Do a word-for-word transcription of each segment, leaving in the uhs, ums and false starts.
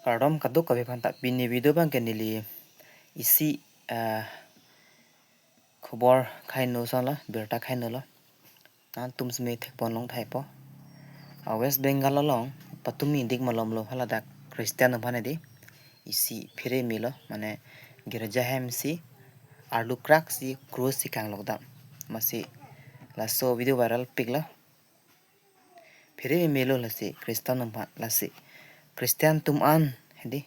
Kardom kadokave aphan ta, pini video abang ke neli isi, eh, khobor kaino ason lo, birta kaino lo. Nangtum simi thekpon long thaipo. Ah, West Bengal along patumi dik malom lo, haladak Christian atum aphan hedi isi phere melo, mane girja hem si arlu krak si krus si kanglok dam. Amatsi laso video viral piklo. Phere melo lasi Christian atum aphan, lasi Christian atum an hedi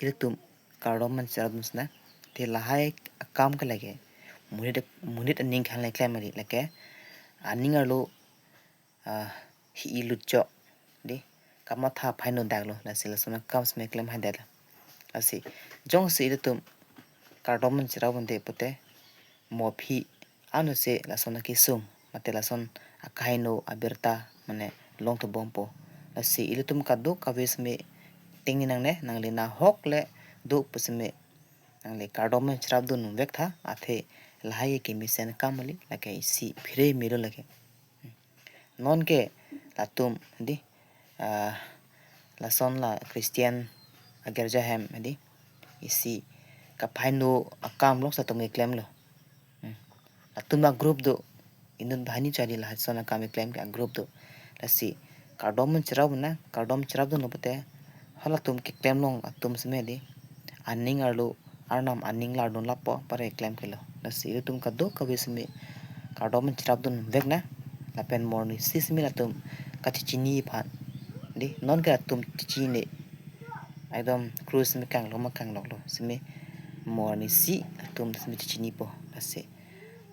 ilitum kardom mancherap dun sena. Te lahai akam ke lake monit, monit aning khan le klem ari, lake aning arlo, ah, hi-i lutchok, hedi kamatha phai no dak lo, lasi lason akam seme klem hai det lo. Lasi jongsi ilitum kardom mancherap dunde pute, mo aphi anose lason akesung mate lason akaino abirta mane longthu bompo. Lasi ilitum kadokave seme tingni nangne, nangli nahok le do pu seme nangli kardom mancherap dun vek tha, athe lahai kemesen akam kali, lake isi phere melo lake. Non ke latum hedi, ah, lason la Christian agirja hem hedi isi kaphaino akam lok satum keklem lo. Hmm. Latum agroup do, inut banghini charli lason akam keklem ke agroup do. Lasi kardom mancherap na, kardom cherap dun lo pute, halatum keklem long atum seme hedi aning arlo, arnam aning lar dun lapo pare klem kelo. Lasi ilitum kadokave seme kardom mancherap dun vek na, lapen mo arnisi seme latum kachechini aphan, hedi non ke latum chechini, ekdom krus seme kanglok ma kanglok lo seme mo arnisi latum seme chechinipo. Lasi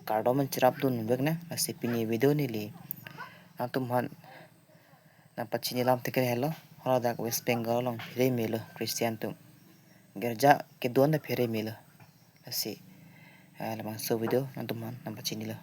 kardom mancherap dun vek na. Lasi pini video neli nangtum aphan nangpachini alam tekre helo, haladak West Bengal along phere melo Christian atum. Girja kedo-an ta phere melo. Lasi, eh, labangso video nangtum aphan nangpachinilo.